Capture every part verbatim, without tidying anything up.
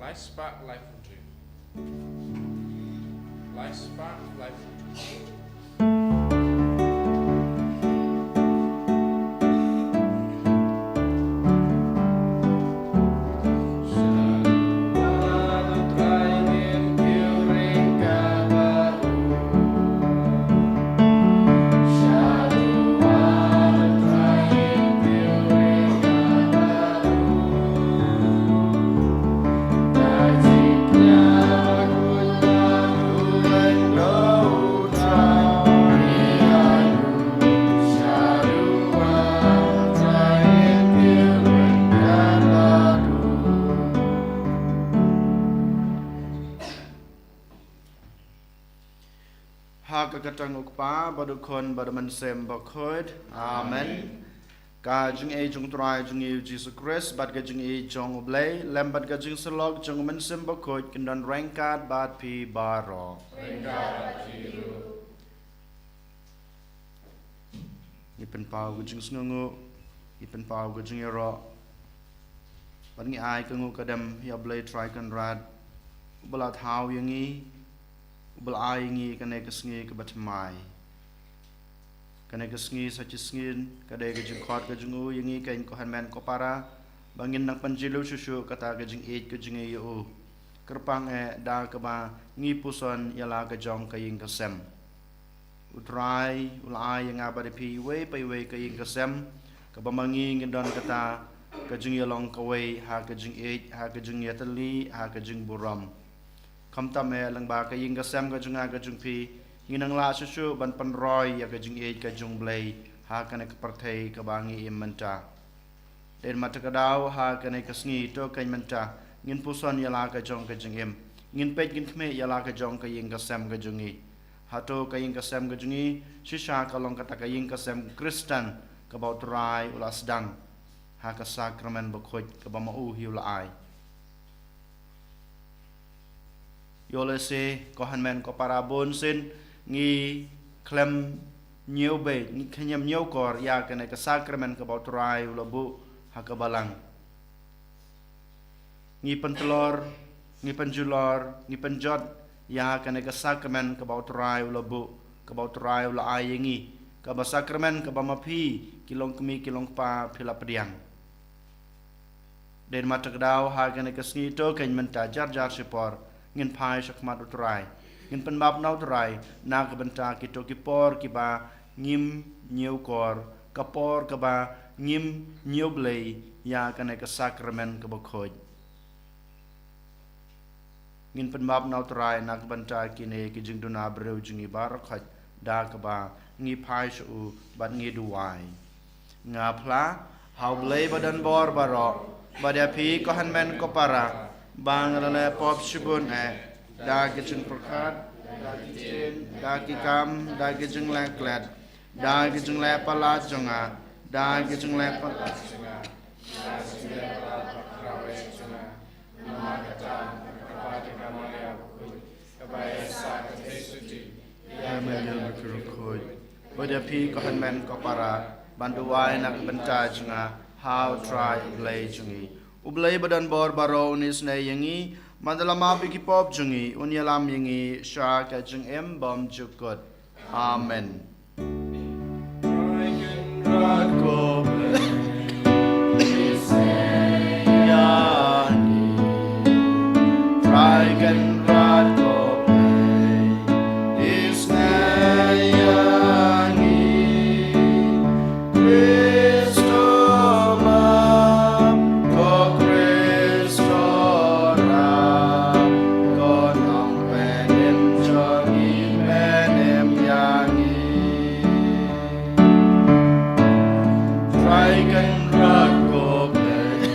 Lai spah laiphew hynriew. Lai spah laiphew hynriew. Ha ka kyrteng u Kpa, bad u Khun, bad u Mynsiem Bakhuid. Amen. Ka jingïeit jong u Trai jong ngi u Jisu Khrist, bad ka jingïeit jong u Blei, lem bad ka jingsyllok jong u Mynsiem Bakhuid, kin don ryngkat bad phi baroh. Ryngkat bad phi ruh. Ngi pynpaw ka jingsngewnguh, ngi pynpaw ka jingïaroh. Bad ngi ai ka nguh ka dem ïa u Blei Trai Kynrad, uba la thaw ïa ngi, uba la ai ïa ngi kane ka sngi kaba thymmai. Kane ka sngi sa shisien, ka dei ka jingkhot ka jong u ïa ngi keiñ ko hynmen ko para, ba ngin nang pynjulor shuh shuh kata ka jingïeit ka jong ngi ïa u. Kyrpang eh da kaba ngi puson ïa la ka jong ka ïing ka sem. U Trai u la ai ïa nga bad ïa phi iwei pa iwei ka ïing ka sem, kaba ma ngi ngin don kata ka jingïalong kawei ha ka jingïeit, ha ka jingïatylli, ha ka jingburom. Khamtam eh lyngba ka ïing ka sem ka jong nga ka jong phi, ngin nang lah shuh shuh ban pynroi ïa ka jingïeit ka jong u Blei ha kane ka pyrthei kaba ngi im mynta. Dei namar kata ka daw ha kane ka sngi to keiñ mynta ngin puson ïa la ka jong ka jingim. Ngin peit ngin khmih ïa la ka jong ka ïing ka sem ka jong ngi. Hato ka ïing ka sem ka jong ngi shisha ka long kata ka ïing ka sem Khristan kaba u Trai u la sdang ha ka sakramen bakhuid kaba ma u hi u la ai. Ïoh lehse ko hynmen ko para, bun sien ngi khlem ñiew beit, ngi khlem ñiew kor ïa kane ka sakramen kaba u Trai u la buh ha ka balang. Ngi pyntlor, ngi pynjulor, ngi pynjot ïa kane ka sakramen kaba u Trai u la buh, kaba u Trai u la ai ïa ngi, kaba sakramen kaba ma phi ki longkmie ki longkpa phi la pdiang. Dei namar kata ka daw ha kane ka sngi to keiñ mynta jar jar shipor ngin phai sha khmat u Trai. Ngin pynbap na u Trai na ka bynta kito ki por kiba ngim ñiew kor, ka por kaba ngim ñiew Blei ïa kane ka sakramen kaba khuid. Ngin pynbap na u Trai na ka bynta kine ki jingduna briew jong ngi baroh khoit da kaba ngi phai sha u bad ngi duwai. Nga phla ha u Blei ba don bor baroh, bad ïa phi ko hynmen ko para, ba nga la leh pop shibun eh, da ki jingpyrkhat, da ki ktien, da ki kam, da ki jingleh klet, da ki jingleh palat jong nga, da ki jingleh palat jong nga, da ki jingleh palat bakhraw jong nga. Namar kata, nga kyrpad ïa ka Maria bakhuid, kaba ïa sa ka jingïasyrdoh ïa me, ïa me ki riewkhuid. Bad ïa phi ko hynmen ko para, ban duwai na ka bynta jong nga ha u Trai u Blei jong ngi. U Blei ba don bor baroh un isynei ïa ngi, bad un ïalam ïa ki pop jong ngi, un ïalam ïa ngi sha ka jingim bymjukut. Amen. Khristo ma, ko Khristo rap, ko nongpynim jong ngi pynim ïa ngi. Trai Kynrad ko Blei,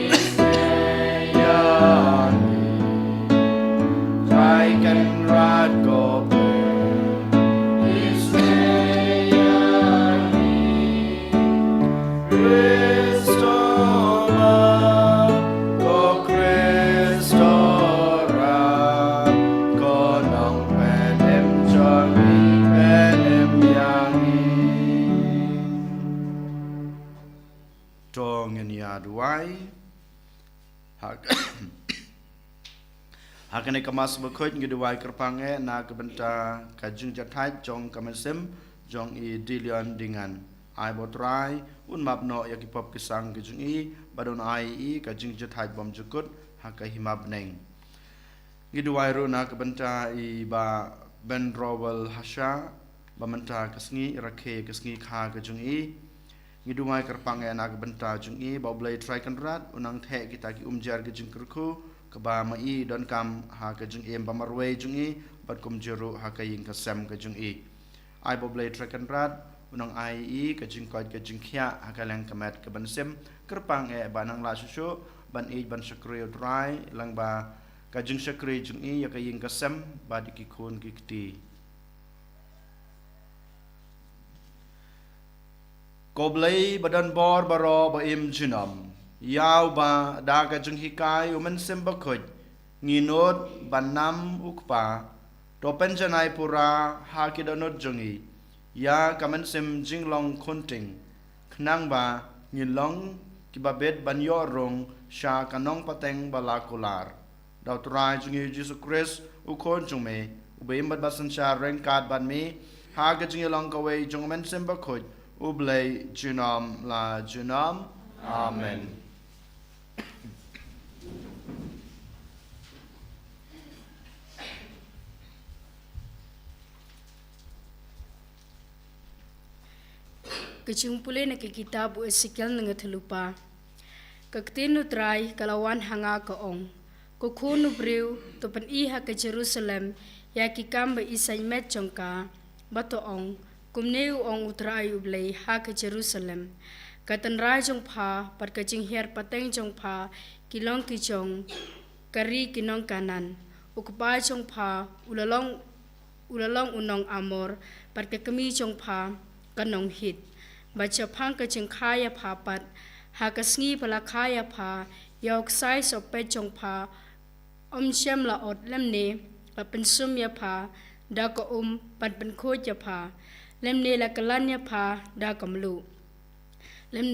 isynei ïa ngi. Trai Kynrad ko Blei, isynei ïa ngi. Khristo ma, ko Khristo rap, ko nongpynim jong ngi pynim ïa ngi. To ngin ïa duwai. Ha, Ha kane ka Mass Bakhuid ngi duwai kyrpang eh na ka bynta ka jingjahthait jong ka mynsiem jong i Dilion Dingan. Ai ba U Trai un map noh ïa ki pop ki sang ki jong i, bad un ai i ka jingjahthait bymjukut ha ka hima bneng. Ngi duwai ruh na ka bynta i Bah Ben Rowell Hasha, ba mynta ka sngi i rakhe ka sngi kha ka jong i. Ngi duwai kyrpang eh na ka bynta jong i, ba U Blei Trai Kynrad un nang theh kita ki umjar ki jingkyrkhu kaba ma i donkam ha ka jingim ba marwei jong i, bad kumjuh ruh ha ka ïing ka sem ka jong i. Ai ba U Blei Trai Kynrad un nang ai i ka jingkoit ka jingkhiah ha ka liang ka met ka mynsiem, kyrpang eh ba nang lah shuh shuh ban ïeit ban shakri ïa U Trai, lyngba ka jingshakri jong i ïa ka ïing ka sem bad ïa ki khun ki kti. Ko Blei ba don bor baroh ba im junom, ïa uba da ka jinghikai U Mynsiem Bakhuid ngi nud ban nam U Kpa, to pynjanai pura ha ki dohnud jong i ïa ka mynsiem jinglong khunting, khnang ba ngin long kiba bit ban ïoh rung sha ka nongpateng ba la kular. Da U Trai jong ngi U Jisu Khrist, U Khun jong me, uba im bad ba synshar ryngkat bad me ha ka jingïalong kawei jong U Mynsiem Bakhuid, U Blei junom la junom. Amen. Ka jingpule na ka kitab u Esekiel na nga thlupa. Ka ktien U Trai ka la wan ha nga ka ong, ko khun u briew, to pyni ha ka Jerusalem ïa ki kam ba i saiñ met jong ka, ba to ong, kumne u ong U Trai U Blei ha ka Jerusalem, ka tynrai jong pha bad ka jinghiar pateng jong pha ki long ki jong ka ri ki nong Kanaan. U kpa jong pha u la long u la long u nong Amor, bad ka kmie jong pha ka nong Hit. Bad shaphang ka jingkha ïa pha pat, ha ka sngi ba la kha ïa pha ïa u ksai sohpeit jong pha, ym shym la ot lymne la pynsum ïa pha da ka um ban pynkhuid ïa pha, lymne la kylan ïa pha da ka mluh. Lym,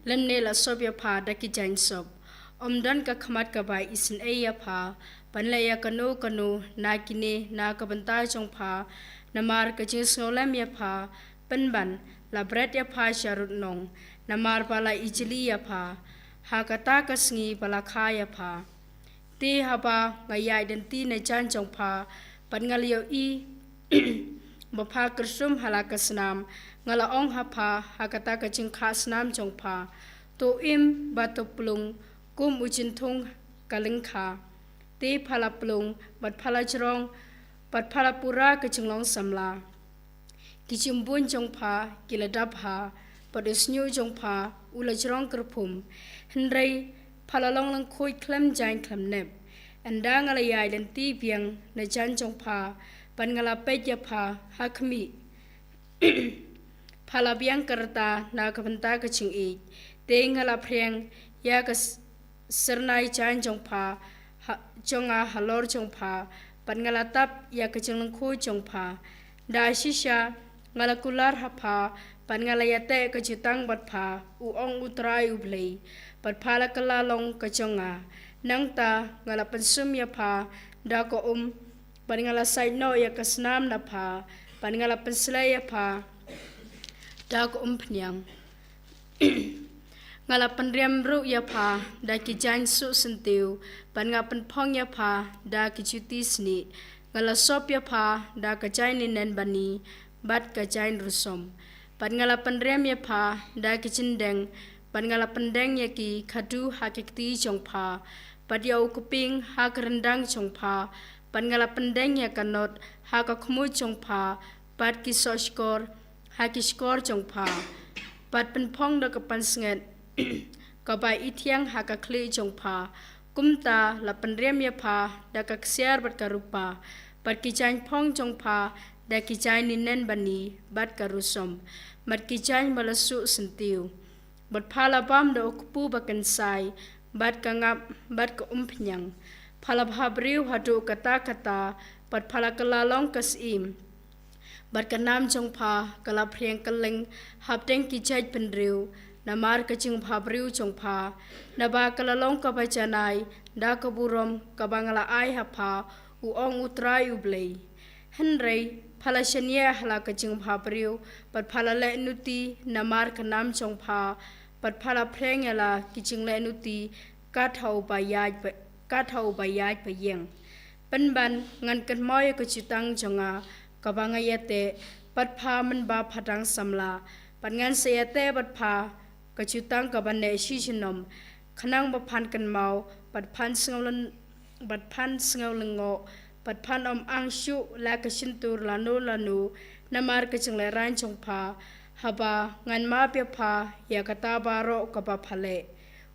lymne la sop ïa pha da ki jaiñ sop. Ym don ka khmat kaba isynei ïa pha ban leh ïa kano kano na kine na ka bynta jong pha, namar ka jingsngewlem ïa pha pynban la bret ïa pha sha rud nong, namar ba la ijli ïa pha ha kata ka sngi ba la kha ïa pha. Te haba nga ïaid lynti na jan jong pha, bad nga la ïohi ba pha kyrsum ha la ka snam, nga la ong ha pha ha kata ka jingkha snam jong pha, to im bad to plung kum u jynthung ka lyngkha. Te pha la plung bad pha la jrong, bad pha la pura ka jinglong samla. Ki jingbuiñ jong pha ki la dap ha, bad u shñiuh jong pha u la jrong kyrphum. Hynrei pha la long lyngkhuid khlem jaiñ khlem nep. Ynda nga la ïaid lynti biang na jan jong pha, bad nga la peit ïa pha ha khmih, pha la biang ka rta na ka bynta ka jingïeit. Te nga la phriang ïa ka s-, syrnai jaiñ jong pha, ha, jong nga halor jong pha, bad nga la tap ïa ka jinglyngkhuid jong pha. Da shisha nga la kular ha pha, bad nga la ïateh ka jutang bad pha, u ong U Trai U Blei, bad pha la kylla long ka jong nga. Nangta nga la pynsum ïa pha da ka um, bad nga la sait noh ïa ka snam na pha, bad nga la pynsleh ïa pha da ka umphniang. Nga la pynriam ruh ïa pha da ki jaiñ suh syntiew, bad nga pynphong ïa pha da ki juti snieh. Nga la sop ïa pha da ka jaiñ linen bani bad ka jaiñ rusom. Bad nga la pynriam ïa pha da ki jyndeng, bad nga la pyndeng ïa ki khadu ha ki kti jong pha, bad ïa u kpieng ha ka ryndang jong pha, bad nga la pyndeng ïa ka not ha ka khmuid jong pha, bad ki soh shkor ha ki shkor jong pha, bad pynphong da ka pansngiat kaba ithiang ha ka khlieh jong pha. Kumta la pynriam ïa pha da ka ksiar bad ka rupa, bad ki jaiñ phong jong pha da ki jaiñ linen bani bad ka rusom, bad ki jaiñ ba la suh syntiew. Bad pha la bam da u kpu ba kynsai, bad ka ngap, bad ka umphniang. Pha la bha briew haduh katta katta, bad pha la kylla long ka syiem. Bad ka nam jong pha ka la phriang kylleng hapdeng ki jaitbynriew, namar ka jingbhabriew jong pha, naba ka la long kaba janai da ka burom kaba nga la ai ha pha, u ong U Trai U Blei. Hynrei pha la shaniah ha la ka jingbhabriew, bad pha la leh nuti namar ka nam jong pha, bad pha la phreng ïa la ki jingleh nuti kat ha uba ïaid ba, kat ha uba ïaid ba ïeng. Pynban ngan kynmaw ïa ka jutang jong nga kaba nga ïateh bad pha mynba pha dang samla, bad ngan sa ïateh bad pha ka jutang kaba neh shi junom, khnang ba phan kynmaw bad phan sngew lyn-, bad phan sngew lyngngoh, bad phan ym ang shuh la ka shyntur lano lano namar ka jinglehrain jong pha, haba ngan map ïa pha ïa kata baroh kaba pha leh,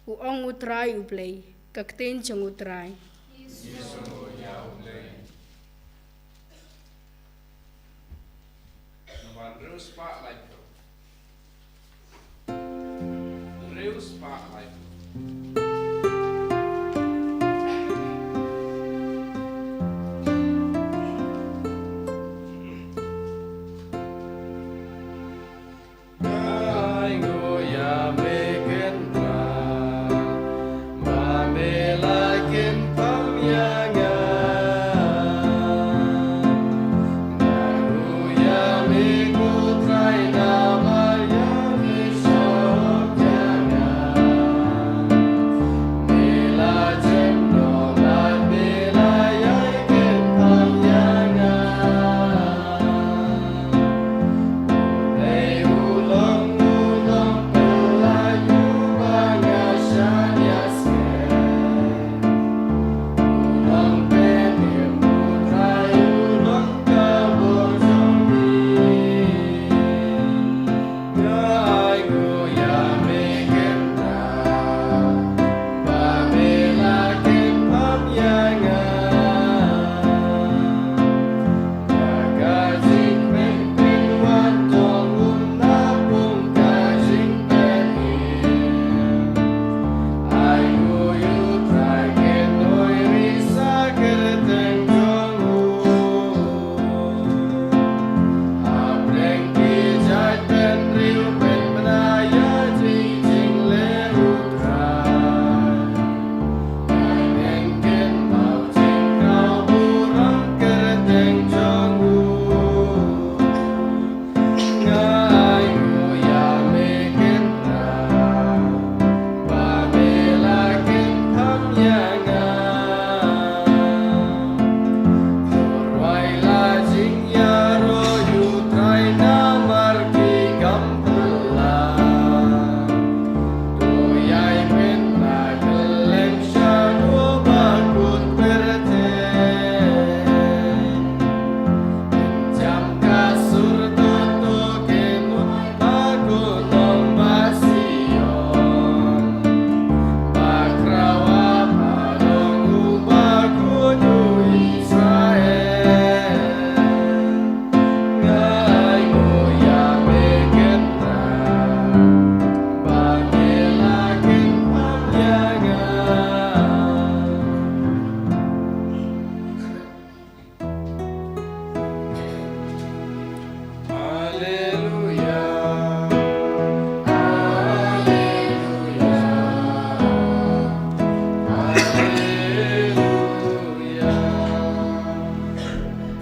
u ong U Trai U Blei. Ka ktien jong U Trai.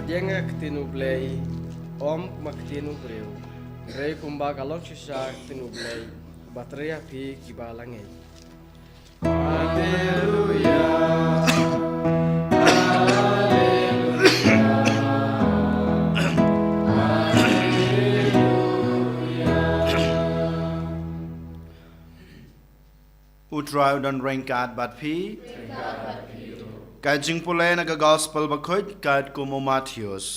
Pdiang ka ktien U Blei, ym kum ka ktien u briew, hynrei kumba ka long shisha ka ktien U Blei, ba trei ha phi kiba la ngeit. Haleluya. Haleluya. Haleluya. U Trai u don ryngkat bad phi. Ka jingpule na ka Gospel bakhuid katkum u Mathaios.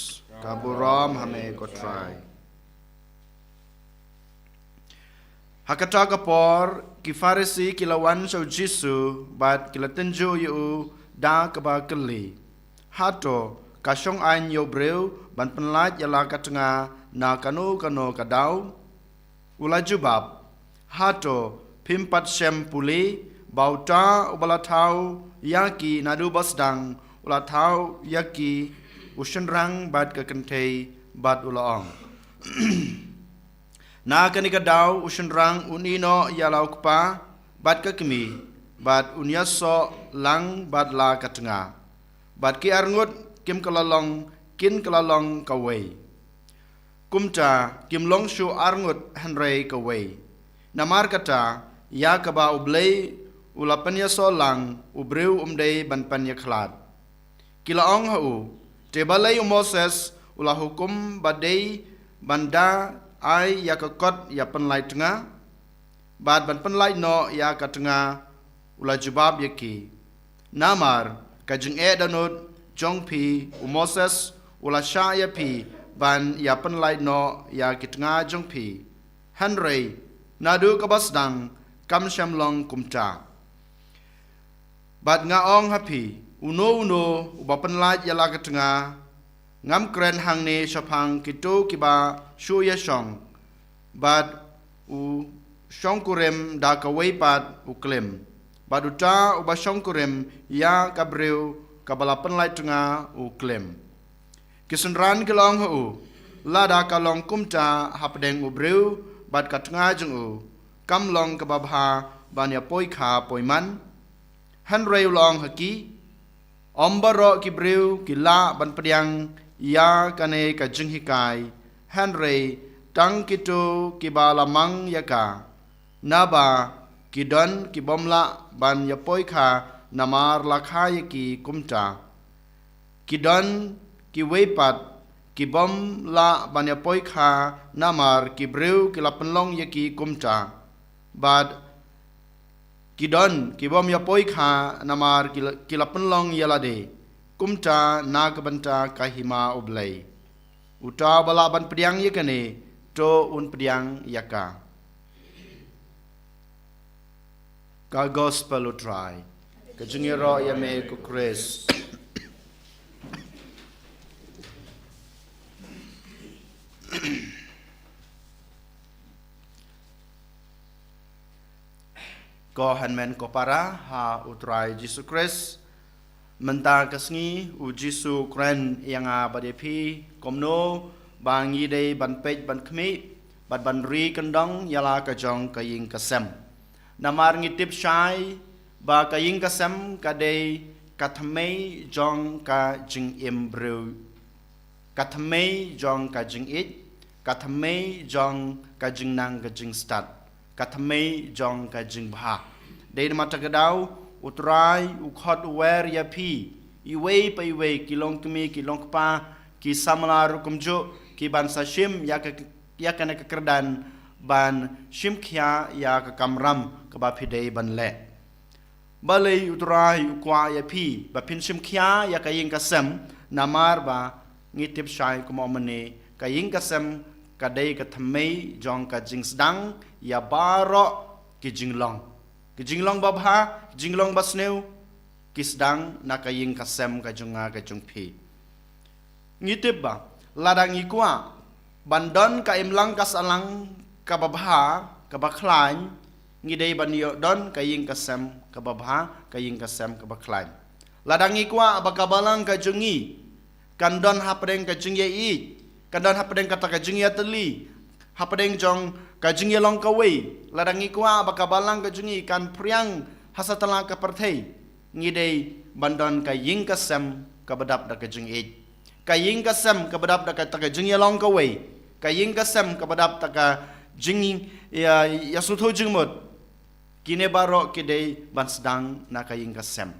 Ka burom ha me ko Trai. Ha kata ka por, ki Pharisi ki la wan sha u Jisu, bad ki la tynjuh ïa u da kaba kylli: Hato ka shong aiñ ïa u briew ban pynlait ïa la ka tnga na kano kano ka daw? U la jubab: Hato phim pat shem pule ba uta uba la thaw ïa ki naduh ba sdang, u la thaw ïa ki u shynrang bad ka kynthei, bad u la ong: Na kane ka daw u shynrang un ïehnoh ïa la u kpa bad ka kmie, bad un ïasoh lang bad la ka tnga. Bad ki arngut kim kylla long, kin kylla long kawei. Kumta kim long shuh arngut hynrei kawei. Namar kata, ïa kaba U Blei u la pynïasoh lang, u briew um dei ban pynïakhlad. Ki la ong ha u, te balei u Moses u la hukum ba dei ban da ai ïa ka kot ïa pynlait tnga, bad ban pynlait noh ïa ka tnga? U la jubab ïa ki, namar ka jingeh dohnud jong phi u Moses u la shah ïa phi ban ïa pynlait noh ïa ki tnga jong phi. Hynrei naduh kaba sdang kam shym long kumta. Bad nga ong ha phi, uno uno uba pynlait ïa la ka tnga, ngam kren hangne shaphang kito kiba shu ïashong, bad u shongkurim da kawei pat u klim, bad uta uba shongkurim ïa ka briew kaba la pynlait tnga u klim. Ki synran ki la ong ha u, lada ka long kumta hapdeng u briew bad ka tnga jong u, kam long kaba bha ban ïa poi kha poi man? Hynrei u la ong ha ki, ym baroh ki briew ki lah ban pdiang ïa kane ka jinghikai, hynrei tang kito kiba la mang ïa ka. Naba ki don ki bym lah ban ïa poi kha namar la kha ïa ki kumta. Ki don kiwei pat ki bym lah ban ïa poi kha namar ki briew ki la pynlong ïa ki kumta. Bad ki don ki bym ïa poi kha namar ki la, ki la pynlong ïa lade kumta na ka bynta ka hima U Blei. Uta uba lah ban pdiang ïa kane, to un pdiang ïa ka. Ka Gospel U Trai. Ka jingïaroh ïa me ko Khrist. Ko hynmen ko para ha U Trai Jisu Khrist. Mynta ka sngi U Jisu u kren ïa nga bad ïa phi kumno ba ngi dei ban peit ban khmih bad ban ri kyndong ïa la ka jong ka ïing ka sem. Namar ngi tip shai ba ka ïing ka sem ka dei ka thymmei jong ka jingim briew, ka thymmei jong ka jingïeit, ka thymmei jong ka jingnang ka jingstad, ka thymmei jong ka jingbha. Dei namar kata ka daw U Trai u khot u wer ïa phi iwei pa iwei, ki long kmie ki long kpa, ki samla ruh kumjuh, ki ban sa shim ïa ka, ïa kane ka kyrdan ban shim khia ïa ka kamram kaba phi dei ban leh. Balei U Trai u kwah ïa phi ba phin shim khia ïa ka ïing ka sem? Namar ba ngi tip shai kumno mynne ka ïing ka sem ka dei ka thymmei jong ka jingsdang ïa baroh ki jinglong. Ki jinglong babha, ki jinglong basniew, ki sdang na ka ïing ka sem ka jong nga ka jong phi. Ngi tip ba lada ngi kwah ban don ka imlang ka sahlang kaba bha, kaba khlaiñ, ngi dei ban ïoh don ka ïing ka sem kaba bha, ka ïing ka sem kaba khlaiñ. Lada ngi kwah ba ka balang ka jong ngi kan don hapdeng ka jingïaieit, kan don hapdeng kata ka jingïatylli, hapdeng jong ka jingïalong kawei, lada ngi kwah ba ka balang ka jong ngi kan phriang ha satlak ka pyrthei, ngi dei ban don ka ïing ka sem kaba dap da ka jingïeit. Ka ïing ka sem kaba dap da kata ka jingïalong kawei. Ka ïing ka sem kaba dap da ka jing, ïa, ïa sngewthuh jingmut. Kine baroh ki dei ban sdang na ka ïing ka sem.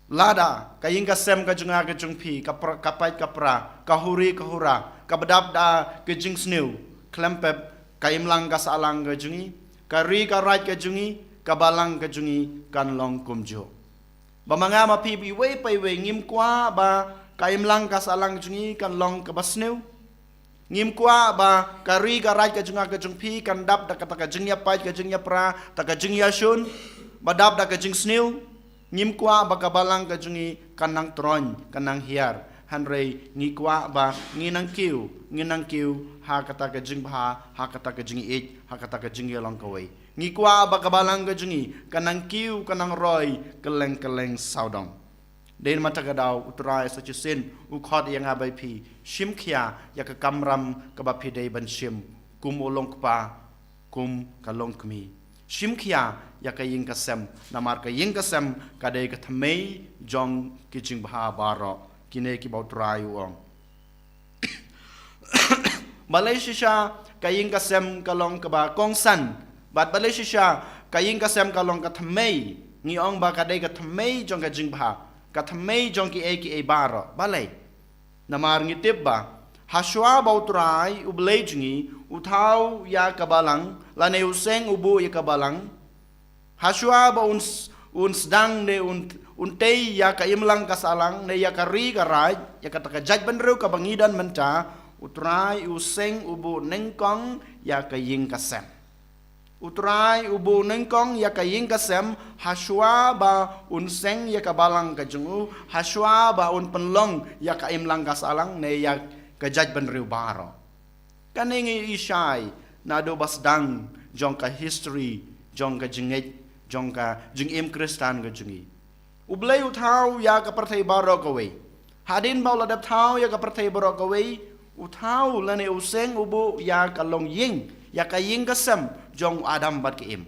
Lada ka ïing ka sem ka jong nga ka jong phi, ka pra, ka pait ka pra, ka huri ka hura, kaba dap da ka jingsniew, khlem pep ka imlang ka sahlang ka jong ngi, ka ri ka raij ka jong ngi, ka balang ka jong ngi kan long kumjuh. Ba ma nga ma phi iwei pa iwei ngim kwah ba ka imlang ka sahlang jong ngi kan long kaba sniew. Ngim kwah ba ka ri ka raij ka jong nga ka jong phi kan dap da kata ka jingïapait ka jingïapra, ta ka jingïashun, ba dap da ka jingsniew. Ngim kwah ba ka balang ka jong ngi kan nang troiñ, kan nang hiar. Hynrei ngi kwah ba ngi nang kiew, ngi nang kiew ha kata ka jingbha, ha kata ka jingïeit, ha kata ka jingïalong kawei. Ngi kwah ba ka balang ka jong ngi kan nang kiew, kan nang roi kylleng kylleng sawdong. Dei namar kata ka daw u Trai sa shisien u khot ïa nga bad phi, shim khia ïa ka kamram kaba phi dei ban shim, kum u long kpa, kum ka long kmie. Shim khia ïa ka ïing ka sem, namar ka ïing ka sem ka dei ka thymmei jong ki jingbha baroh, kine kiba u Trai u ong. Balei shisha ka ïing ka sem ka long kaba kongsan, bad balei shisha ka ïing ka sem ka long ka thymmei, ngi ong ba ka dei ka thymmei jong ka jingbha, ka thymmei jong kiei kiei baroh. Balei? Namar ngi tip ba hashwa ba u Trai u Blei jong ngi u thaw ïa ka balang, lane u seng u buh ïa ka balang, hashwa ba un s-, un sdang ne un, un tei ïa ka imlang ka sahlang, ne ïa ka ri ka raid, ïa kata ka jaitbynriew kaba ngi don mynta, u Trai u seng u buh nyngkong ïa ka ïing ka sem. U Trai u buh nyngkong ïa ka ïing ka sem, hashwa ba un seng ïa ka balang ka jong u, hashwa ba un pynlong ïa ka imlang ka sahlang, ne ïa ka jaitbynriew baroh. Kane ngi ïohi shai naduh ba sdang jong ka history jong ka jingngeit, jong ka jingim Khristan ka jong ngi. U Blei u thaw ïa ka pyrthei baroh kawei. Hadien ba u la dep thaw ïa ka pyrthei baroh kawei, u thaw lane u seng u buh ïa ka longïing, ïa ka ïing ka sem jong u Adam bad ka Im.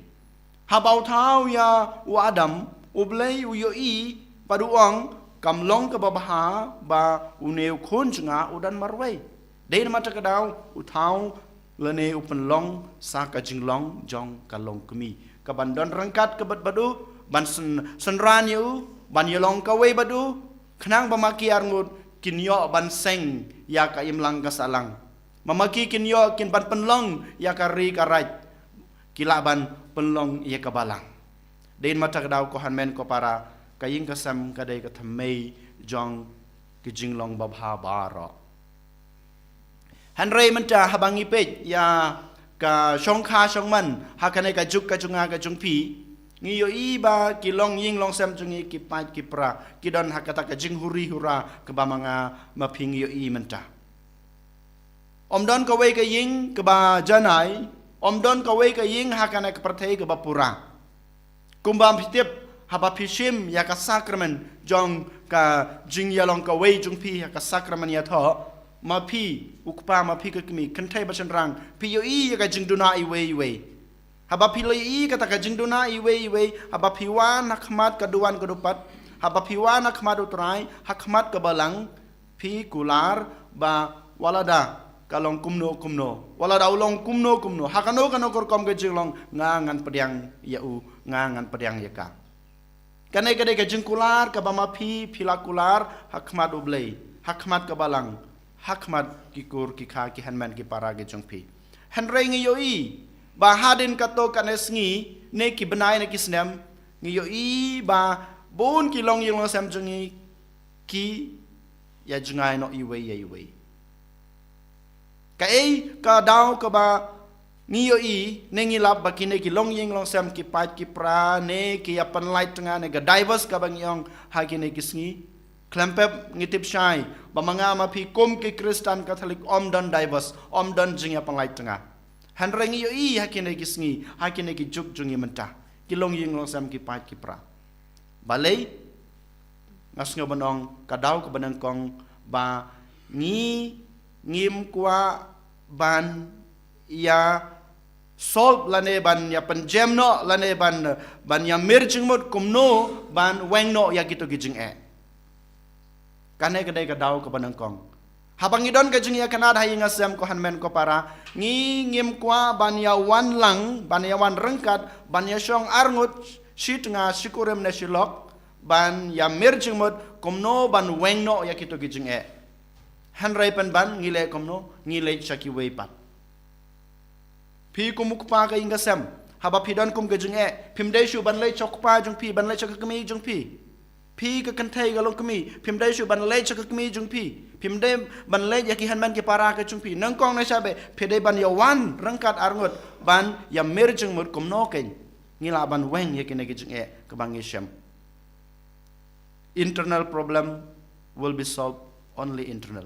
Haba u thaw ïa u Adam, u Blei u ïohi bad u ong, kam long kaba bha ba une u khun jong nga u don marwei. Dei namar kata ka daw u thaw lane u pynlong sa ka jinglong jong ka longkmie, kaban don ryngkat ka bad bad u, ban syn-, synran ïa u, ban ïalong kawei bad u, khnang ba ma ki arngut kin ïoh ban seng ïa ka imlang ka sahlang. Ba ma ki kin ïoh kin ban pynlong ïa ka ri ka raid, ki lah ban pynlong ïa ka balang. Dei namar kata ka daw ko hynmen ko para, ka ïing ka sem ka dei ka thymmei jong ki jinglong babha baroh. Hynrei mynta haba ngi peit ïa ka shongkha shongman ha kane ka juk ka jong nga ka jong phi, ngi ïohi ba ki longïing longsem jong ngi ki pait ki pra, ki don ha kata ka jinghuri hura kaba ma nga ma phi ngi ïohi mynta. Ym don kawei ka ïing kaba janai, ym don kawei ka ïing ha kane ka pyrthei kaba pura. Kumba phi tip, haba phi shim ïa ka sakramen jong ka jingïalong kawei jong phi ha ka sakramen ïathoh, ma phi u kpa ma phi ka kmie, kynthei bad shynrang, phi ïohi ïa ka jingduna iwei iwei. Haba phi la ïohi kata ka jingduna iwei iwei, haba phi wan ha khmat ka duwan ka dupat, haba phi wan ha khmat u Trai, ha khmat ka balang, phi kular ba wat la da ka long kumno kumno, wat la da u long kumno kumno, ha kano kano ka rukom ka jinglong, nga ngan pdiang ïa u, nga ngan pdiang ïa ka. Kane ka dei ka jingkular kaba ma phi phi la kular ha khmat u Blei, ha khmat ka balang, ha khmat ki kur ki kha ki hynmen ki para ki jong phi. Hynrei ngi ïohi ba hadien katto katne sngi ne ki bnai ne ki snem, ngi ïohi ba bun ki longïing longsem jong ngi ki ïa jngai noh iwei ïa iwei. Kaei ka daw kaba ngi ïohi ne ngi lap ba kine ki longïing longsem ki pait ki pra ne ki ïa pynlait tnga ne ka divorce kaba ngi ong ha kine ki sngi? Khlem pep ngi tip shai ba ma nga ma phi kum ki Khristan Katholik ym don divorce, ym don jingïa pynlait tnga. Hynrei ngi ïohi ha kine ki sngi, ha kine ki juk jong ngi mynta, ki longïing longsem ki pait ki pra. Balei? Nga sngew ban ong ka daw kaba nyngkong ba ngi ngim kwah ban ïa solve lane ban ïa pynjem noh lane ban, ban ïa mir jingmut kumno ban weng noh ïa kito ki jingeh. Kane ka dei ka daw kaba nyngkong. Haba ngi don ka jingïakynad ha ïing ha sem ko hynmen ko para, ngi ngim kwah ban ïa wan lang, ban ïa wan ryngkat, ban ïa shong arngut shi tnga shi kurim ne shi lok, ban ïa mir jingmut kumno ban weng noh ïa kito ki jingeh. Hynrei pynban ngi leh kumno, ngi leit sha kiwei pat. Phi kum u kpa ka ïing ka sem, haba phi don kum ka jingeh, phim dei shuh ban leit sha u kpa jong phi, ban leit sha ka kmie jong phi. Phi ka kynthei ka longkmie, phim dei shuh ban leit sha ka kmie jong phi. Phim dei ban leit ïa ki hynmen ki para ka jong phi. Nyngkong ne sha beh, phi dei ban ïa wan ryngkat arngut ban ïa mir jingmut kumno kein ngi lah ban weng ïa kine ki jingeh kaba ngi shem. Internal problem will be solved only internal.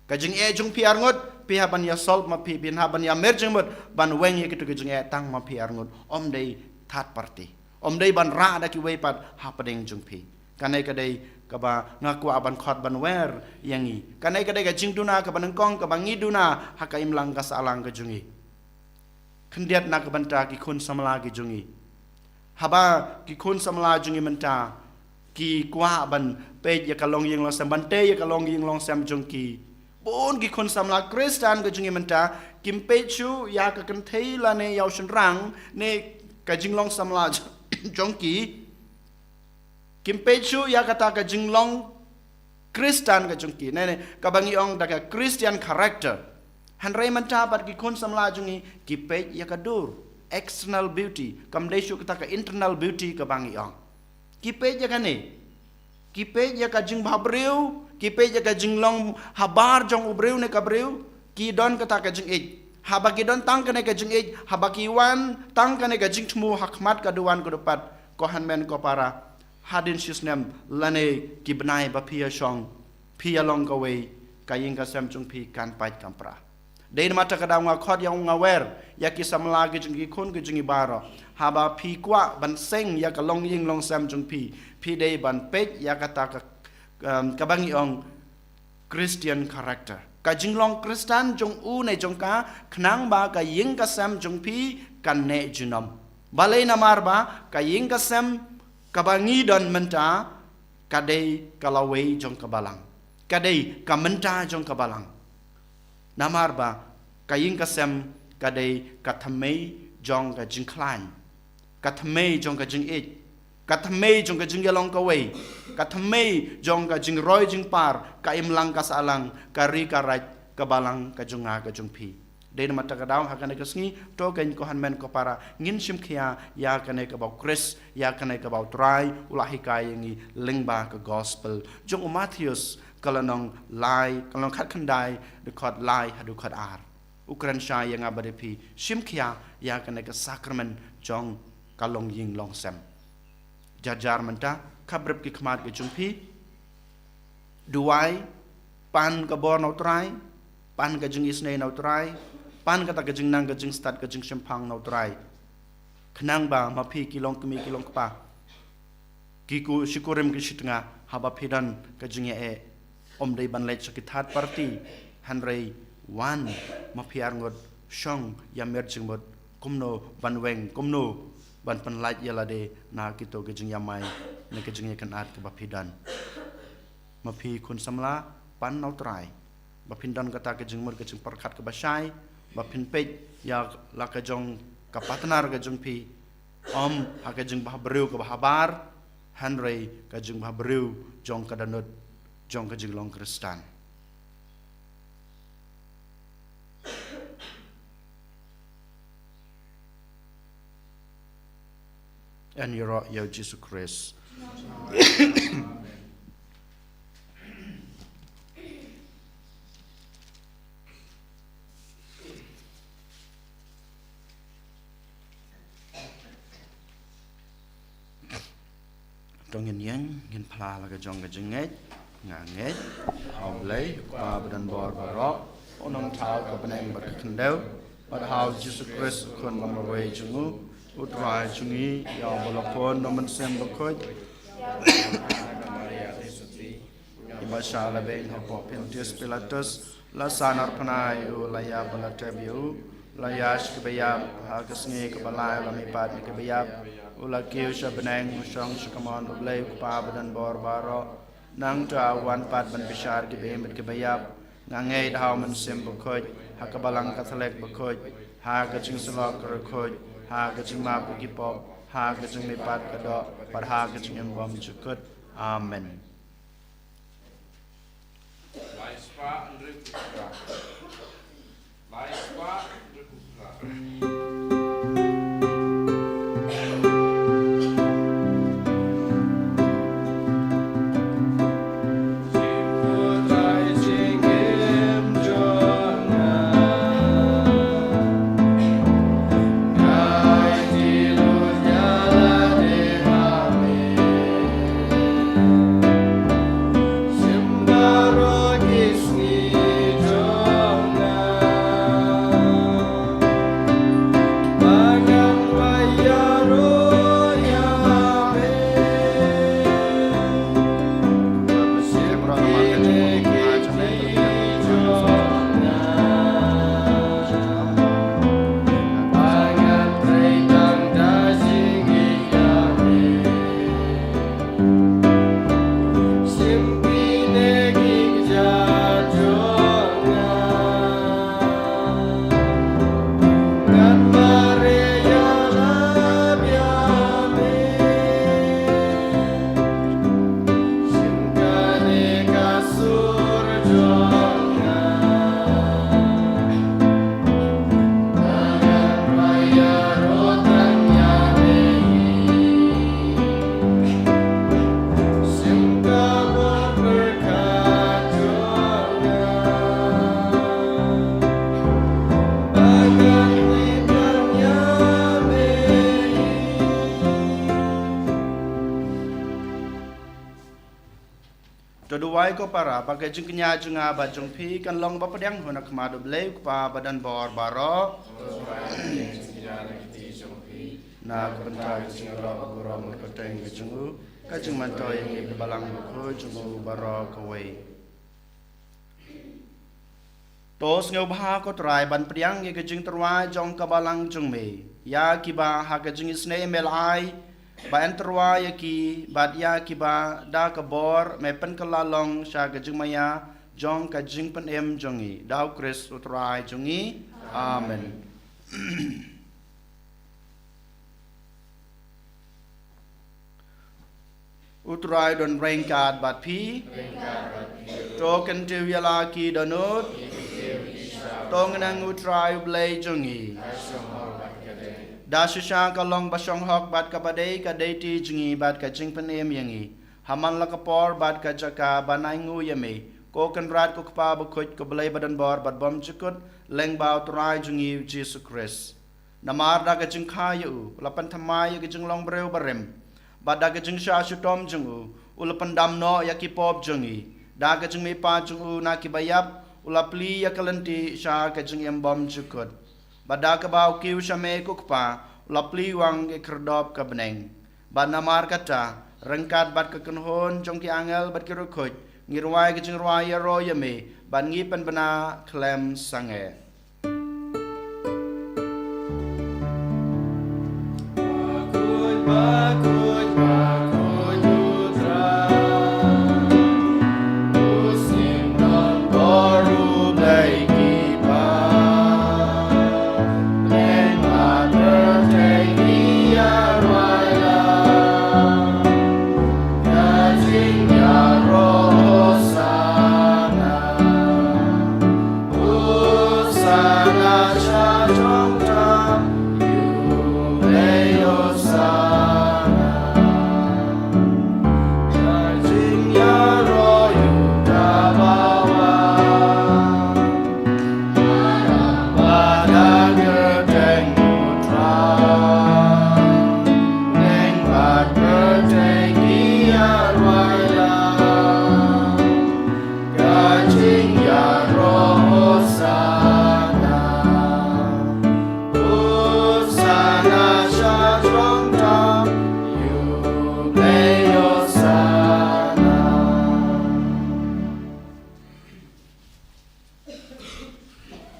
Ka jingeh jong phi arngut, phi hap ban ïa solve ma phi, phi hap ban ïa mir jingmut ban weng ïa kito ki jingeh tang ma phi arngut. Ym dei third party. Ym dei ban rah da kiwei pat hapdeng jong phi. Kane ka dei kaba nga kwah ban khot ban wer ïa ngi. Kane ka dei ka jingduna kaba nyngkong kaba ngi duna ha ka imlang ka sahlang ka jong ngi. Khyndiat na ka bynta ki khun samla ki jong ngi. Haba ki khun samla jong ngi mynta ki kwah ban peit ïa ka longïing longsem, ban tei ïa ka longïing longsem jong ki. Bun ki khun samla Khristan ka jong ngi mynta kim peit shuh ïa ka kynthei lane ïa u shynrang ne ka jinglong samla jong ki. Kim peit shuh ïa kata ka jinglong Khristan ka jong ki. Ne, ne, kaba ngi ong da ka Christian character. Hynrei mynta pat ki khun samla jong ngi ki peit ïa ka dur, external beauty, kam dei shuh kata ka internal beauty kaba ngi ong. Ki peit ïa kane. Ki peit ïa ka jingbhabriew, ki peit ïa ka jinglong habar jong u briew ne ka briew, ki don kata ka jingïeit. Haba ki don tang kane ka jingïeit, haba ki wan tang kane ka jingthmu ha khmat ka duwan ka dupat, ko hynmen ko para. Hadien shisnem lane ki bnai ba phi ïa shong, phi ïa long kawei, ka ïing ka sem jong phi kan pait kan pra. Dei namar kata ka daw nga khot ïa nga wer ïa ki samla ki jong ki khun ki jong ngi baroh. Haba phi kwah ban seng ïa ka longïing longsem jong phi, phi dei ban peit ïa kata ka, um, kaba ngi ong Christian character. Ka jinglong Khristan jong u ne jong ka, khnang ba ka ïing ka sem jong phi kan neh junom. Balei? Namar ba ka ïing ka sem kaba ngi don mynta ka dei ka lawei jong ka balang. Ka dei ka mynta jong ka balang. Namar ba ka ïing ka sem ka dei ka thymmei jong ka jingkhlaiñ, ka thymmei jong ka jingïeit, ka thymmei jong ka jingïalong kawei, ka thymmei jong ka jingroi jingpar, ka imlang ka sahlang, ka ri ka raid, ka balang ka jong nga ka jong phi. Dei namar kata ka daw ha kane ka sngi, to kein ko hynmen ko para, ngin shim khia ïa kane kaba u Khrist, ïa kane kaba u Trai u la hikai ïa ngi lyngba ka gospel jong u Mathaios, ka lynnong lai, ka lynnong khatkhyndai, dkhot lai haduh khatar. U kren shai ïa nga bad ïa phi, shim khia ïa kane ka sakramen jong ka longïing longsem. Jar jar mynta, khapbrip ki khmat ki jong phi. Duwai, pan ka bor na u Trai, pan ka jingisynei na u Trai, pan kata ka jingnang ka jingstad ka jingshemphang na u Trai. Khnang ba ma phi ki longkmie ki longkpa, ki ku shikurim ki shitnga, haba phi don ka jingïaeh, ym dei ban leit sha ki third party, hynrei wan ma phi arngut shong ïa miet jingmut kumno ban weng, kumno ban pynlait ïa lade na kito ki jingïamai ne ki jingïakynad kiba phi don. Ma phi khun samla, pan na u Trai ba phin don kata ka jingmut ka jingpyrkhat kaba shai, ba phin peit ïa la ka jong ka partner ka jong phi, ym ha ka jingbhabriew kaba habar, hynrei ka jingbhabriew jong ka dohnud jong ka jinglong Khristan. Yn ïaroh ïa u Jisu Khrist. To ngin ïeng, ngin phla la ka jong ka jingngeit. Nga ngeit ha U Blei, U Kpa badonbor baroh, U Nongthaw ka bneng bad ka khyndew, bad ha U Jisu Khrist, U Khun ba marwei jong u, U Trai jong ngi, ïa uba la pun na U Mynsiem Bakhuid, ïa uba shah lehbeiñ hapoh Pontius Pilatus, la sah narphna ïa u, la ïap bad la tep ïa u, la ïaid sha kiba ïap, ha ka sngi kaba lai la mihpat na kiba ïap, u la kiew sha bneng, u shong sha kamon U Blei U Kpa badonbor baroh. Nangta u wan pat ban bishar kiba im bad kiba ïap. Nga ngeit ha U Mynsiem Bakhuid, ha ka Balang Katholik bakhuid, ha ka jingsyllok ka riewkhuid, ha ka jingmap ka ki pop, ha ka jingmihpat ka doh, bad ha ka jingim bymjukut. Amen. To duwai ko para ba ka jingkñia jong nga bad jong phi kan long ba pdiang ha khmat U Blei U Kpa badonbor baroh. Na ka bynta ka jingïarap baroh ka teng ka jong u, ka jingmyntoi ïa ka Balang Bakhuid jong u baroh kawei. To sngewbha ko Trai ban pdiang ïa ka jingtyrwa jong ka Balang jong me, ïa kiba ha ka jingisynei me la ai ba yn tyrwa ïa ki, bad ïa kiba da ka bor me pynkylla long sha ka jingmaïa jong ka jingpynim jong ngi, da U Khrist U Trai jong ngi. Amen. U Trai don ryngkat bad phi. To kyntiew ïa la ki dohnud. To ngin ïa U Trai U Blei jong ngi. Da shisha ka long ba shong hok bad kaba dei ka dei ti jong ngi bad ka jingpynim ïa ngi, ha man la ka por bad ka jaka, ban ai nguh ïa me, ko Kynrad ko Kpa Bakhuid, ko Blei badonbor bad bymjukut, lyngba U Trai jong ngi U Jisu Khrist. Namar da ka jingkha ïa u, u la pynthymmai ïa ka jinglong briew barim, bad da ka jingshah shitom jong u, u la pyndam noh ïa ki pop jong ngi. Da ka jingmihpat jong u na kiba ïap, u la plie ïa ka lynti sha ka jingim bymjukut. Bad da kaba u kiew sha me ko Kpa, u la plie wang ïa ka khyrdop ka bneng. Bad namar kata, ryngkat bad ka kynhun jong ki angel bad ki riewkhuid, ngi rwai ka jingrwai ïaroh ïa me, bad ngi pynbna khlem sangeh.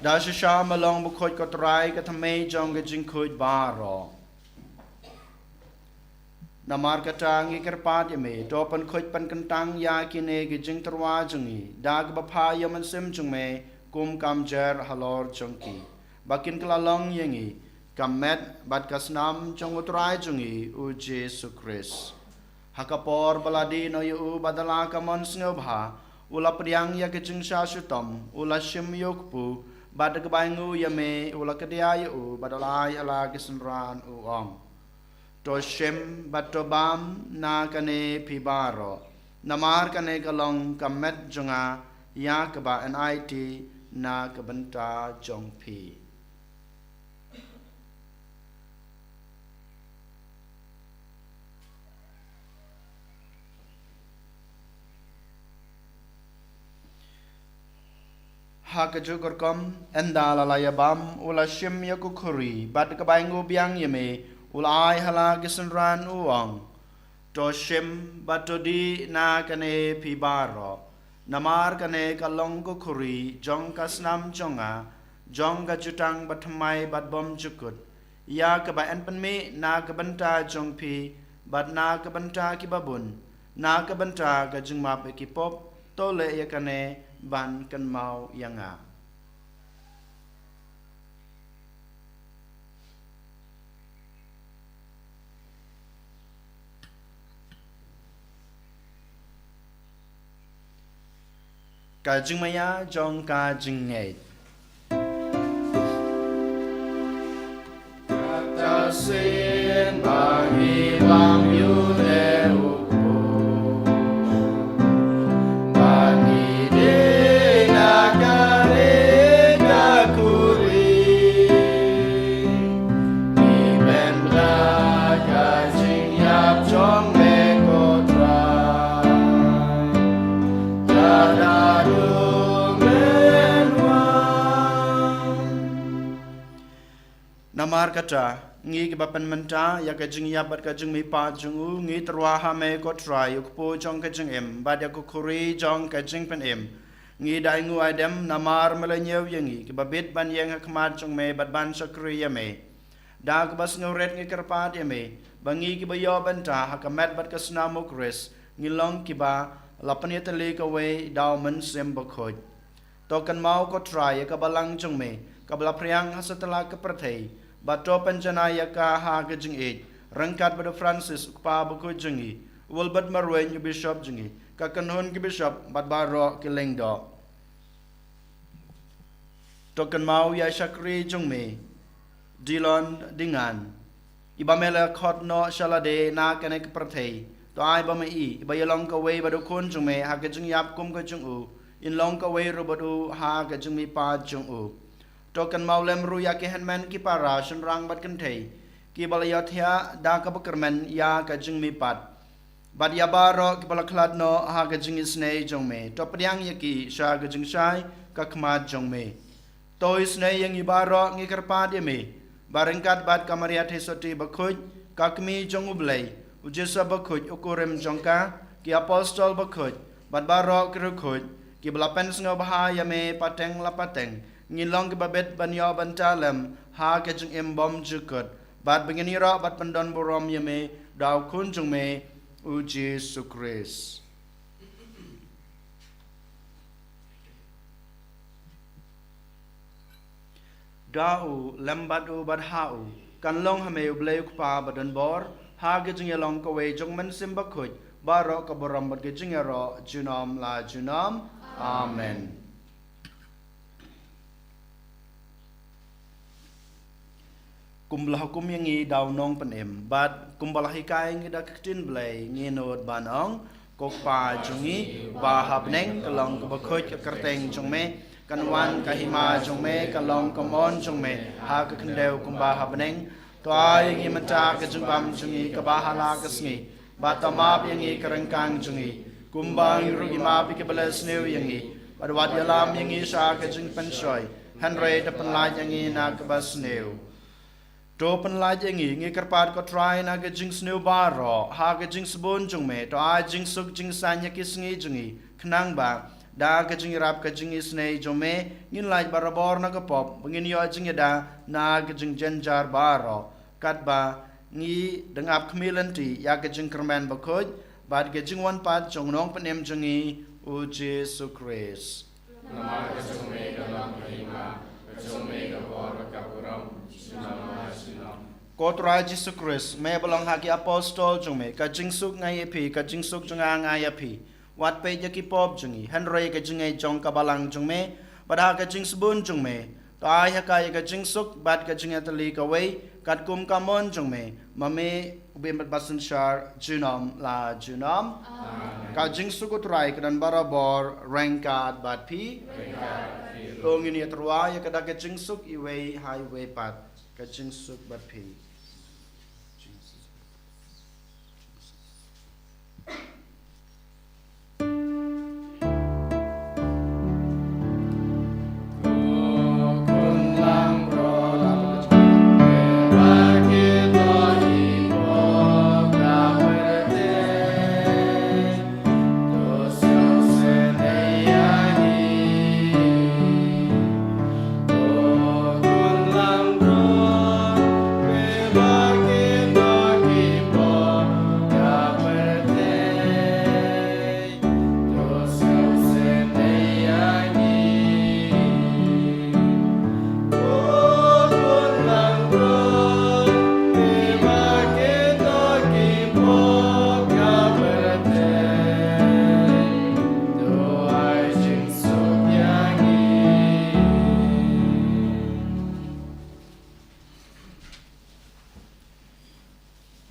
Da shisha me long bakhuid ko Trai, ka thymmei jong ka jingkhuid baroh. Namar kata ngi kyrpad ïa me, to pynkhuid pynkyntang ïa kine ki jingtyrwa jong ngi da kaba phah ïa u Mynsiem jong me kum ka mjer halor jong ki, ba kin kylla long ïa ngi ka met bad ka snam jong u Trai jong ngi U Jisu Khrist. Ha ka por ba la dih noh ïa u bad da la ka mon sngewbha, u la pdiang ïa ka jingshah shitom, u la shim ïa u kpu, bad da kaba ai nguh ïa me u la kdiah ïa u bad u la ai ha la ki synran, u ong: To shim bad to bam na kane phi baroh, namar kane ka long ka met jong nga, ïa kaba yn aiti na ka bynta jong phi. Ha kajuh ka rukom, ynda la la ïa bam, u la shim ïa ka khuri, bad da kaba ai nguh biang ïa me, u la ai ha la ki synran, u ong: To shim bad to dih na kane phi baroh, namar kane ka long ka khuri jong ka snam jong nga, jong ka jutang bathymmai bad bymjukut, ïa kaba yn pynmih na ka bynta jong phi bad na ka bynta kiba bun, na ka bynta ka jingmap ïa ki pop. To leh ïa kane ban kynmaw ïa nga. Ka jingmaïa jong ka jingngeit. Kata sien ba ngi bam ïa une u kpu, ba ngi dih na kane ka khuri, ngi pynbna ka jingïap jong me ko Trai. Namar kata, ngi kiba pynmynta ïa ka jingïap bad ka jingmihpat jong u, ngi tyrwa ha me ko Trai, u kpu jong ka jingim bad ïa ka khuri jong ka jingpynim. Ngi da ai nguh ai dem namar me la ñiew ïa ngi kiba bit ban ïeng ha khmat jong me bad ban shakri ïa me. Da kaba sngewrit ngi kyrpad ïa me ba ngi kiba ïoh bynta ha ka met bad ka snam u Khrist, ngi long kiba la pynïatylli kawei da u Mynsiem Bakhuid. To kynmaw ko Trai ïa ka balang jong me kaba la phriang ha satlak ka pyrthei, bad to pynjanai ïa ka ha ka jingïeit ryngkat bad u Francis u kpa bakhuid jong ngi, u Wilbert Marwein u bishop jong ngi, ka kynhun ki bishop bad baroh ki lyngdoh. To kynmaw ïa i shakri jong me Dillon Dingan, iba me la khot noh sha lade na kane ka pyrthei. To ai ba me i, iba ïalong kawei bad u Khun jong me ha ka jingïap kum ka jong u, in long kawei ruh bad u ha ka jingmihpat jong u. To kynmaw lem ruh ïa ki hynmen ki para shynrang bad kynthei kiba la ïohthiah da kaba kyrmen ïa ka jingmihpat, bad ïa baroh kiba la khlad noh ha ka jingisynei jong me. To pdiang ïa ki sha ka jingshai ka khmat jong me. To isynei ïa ngi baroh, ngi kyrpad ïa me ba ryngkat bad ka Maria Theisotti bakhuid, ka Kmie jong u Blei, u Joseph bakhuid, u kurim jong ka, ki apostol bakhuid bad baroh ki riewkhuid kiba la pynsngewbha ïa me pateng la pateng, ngin long kiba bit ban ïoh bynta lem ha ka jingim bymjukut, bad ba ngin ïaroh bad pyndonburom ïa me da u Khun jong me, u Jisu Khrist. Da u, lem bad u, bad ha u, kan long ha me u Blei u Kpa badonbor, ha ka jingïalong kawei jong u Mynsiem Bakhuid, baroh ka burom bad ka jingïaroh junom la junom. Amen. Kumba la hukum ïa ngi da u Nongpynim, bad kumba la hikai ïa ngi da ka ktien Blei, ngin nud ban ong: Ko Kpa jong ngi uba ha bneng, ka long kaba khuid ka kyrteng jong me, kan wan ka hima jong me, ka long ka mon jong me ha ka khyndew kumba ha bneng. To ai ïa ngi mynta ka jingbam jong ngi kaba ha la ka sngi, bad to map ïa ngi ka ryngkang jong ngi, kumba ngi ruh ngi map ïa kiba leh sniew ïa ngi, bad wat ïalam ïa ngi sha ka jingpynshoi, hynrei to pynlait ïa ngi na kaba sniew. To pynlait ïa ngi, ngi kyrpad ko Trai, na ka jingsniew baroh, ha ka jingsbun jong me. To ai jingsuk jingsaiñ ha ki sngi jong ngi, khnang ba da ka jingïarap ka jingisynei jong me, ngin lait barabor na ka pop, ba ngin ïoh jingïada na ka jingjynjar baroh, katba ngi dang ap khmih lynti ïa ka jingkyrmen bakhuid bad ka jingwan pat jong u Nongpynim jong ngi, u Jisu Khrist. Namar ka jong me ka long ka hima, ka jong me ka bor, ka burom, junom la junom. Ko Trai Jisu Khrist, me ba la ong ha ki apostol jong me: Ka jingsuk nga ai ïa phi, ka jingsuk jong nga nga ai ïa phi. Wat peit ïa ki pop jong ngi, hynrei ïa ka jingngeit jong ka balang jong me, bad ha ka jingsbun jong me, to ai ha ka ïa ka jingsuk bad ka jingïatylli kawei, katkum ka mon jong me, ma me u ba im bad ba synshar junom la junom. Amen. Ka jingsuk u Trai ka don barabor ryngkat bad phi. Ryngkat bad phi ruh. To ngin ïatyrwa ïa ka da ka jingsuk iwei ha iwei pat. Ka jingsuk bad phi.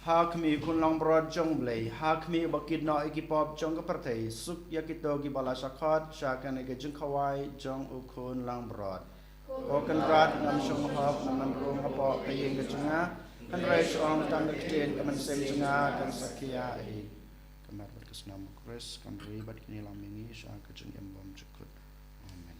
Ha khmih, Khun Langbrot jong U Blei, ha khmih ba kit noh ïa ki pop jong ka pyrthei, suk ïa kito kiba la shah khot sha kane ka jingkhawai jong U Khun Langbrot. Ko Kynrad, ngam shym hok ban rung hapoh ka ïing ka jong nga, hynrei shu ong tang ka ktien, ka mynsiem jong nga kan sa khia hi. Ka met bad ka snam U Khrist kan ri bad kin ïalam ïa ngi sha ka jingim bymjukut. Amen.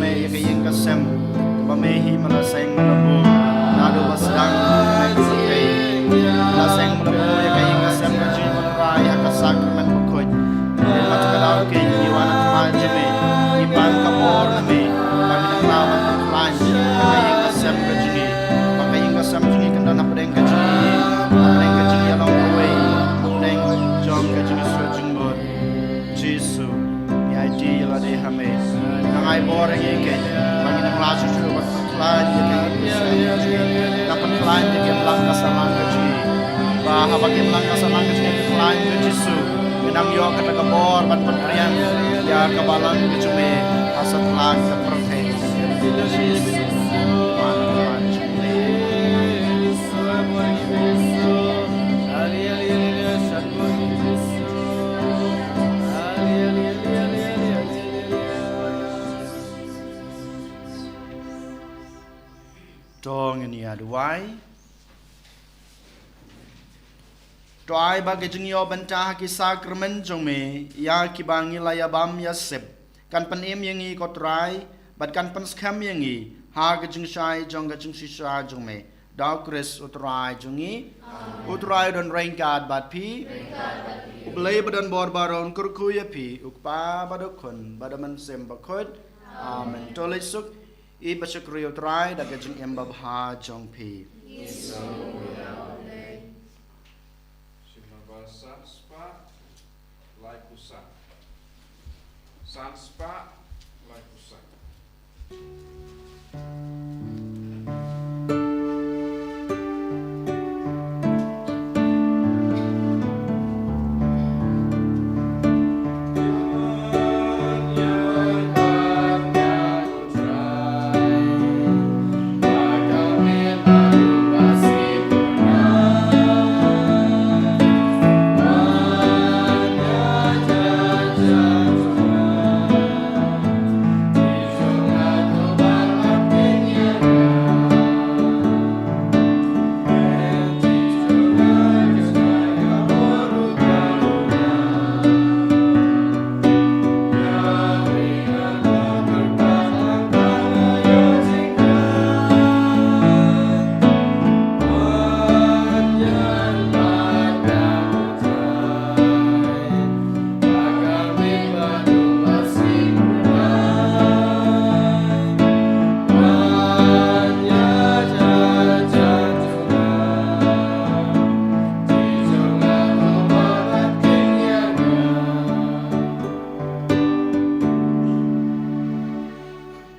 Me ïa ka ïing ka sem ba me hi me la seng me la buh naduh ba sdang ka pyrthei. Me la seng me la buh ïa ka ïing ka sem ka jong me, Trai, ha ka sakramen bakhuid. Te bad ka daw keiñ ngi wan ha khmat jong me, ngi pan ka bor na me ba me nang lah ban pynkhlaiñ ïa ka ïing ka sem ka jong ngi, ba ka ïing ka sem jong ngi kan don hapdeng ka jingïeit, hapdeng ka jingïalong kawei, hapdeng jong ka jingïasuk jingmut. Jisu, ngi aiti ïa lade ha me. Nang ai bor ïa ngi keiñ ba ngin nang lah shuh shuh ban pynkhlaiñ ïa ka ïing ka sem ka jong ngi, nang pynkhlaiñ ïa ka imlang ka sahlang ka jong ngi. Ba haba ka imlang ka sahlang ka jong ngi ka khlaiñ, ko Jisu, ngin nang ïoh kata ka bor ban pynriang ïa ka balang ka jong me ha satlak ka pyrthei. Jisu, wan, wan, jong me. To ngin ïa duwai. To ai ba ka jingïoh bynta ha ki sakramen jong me ïa kiba ngi la ïa bam ïa sep kan pynim ïa ngi, ko Trai, bad kan pynskhem ïa ngi ha ka jingshai jong ka jingshisha jong me. Da u Khrist u Trai jong ngi. Amen. U Trai u don ryngkat bad phi. Ryngkat bad phi. U Blei ba don bor baroh un kyrkhu ïa phi, u Kpa bad u Khun bad u Mynsiem Bakhuid. Amen. Amen. To leit suk, ïeit bad shakri ïa u Trai da ka jingim babha jong phi. Ïeit suk ïa u Blei. Shim naba san spah laiphew san. San spah laiphew san.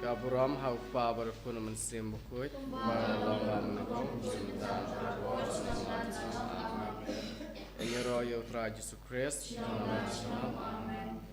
Ka burom ha u Kpa bad u Khun, u Mynsiem Bakhuid. Ba la bam na ka. Ïaroh ïa u Trai Jisu Khrist. Amen.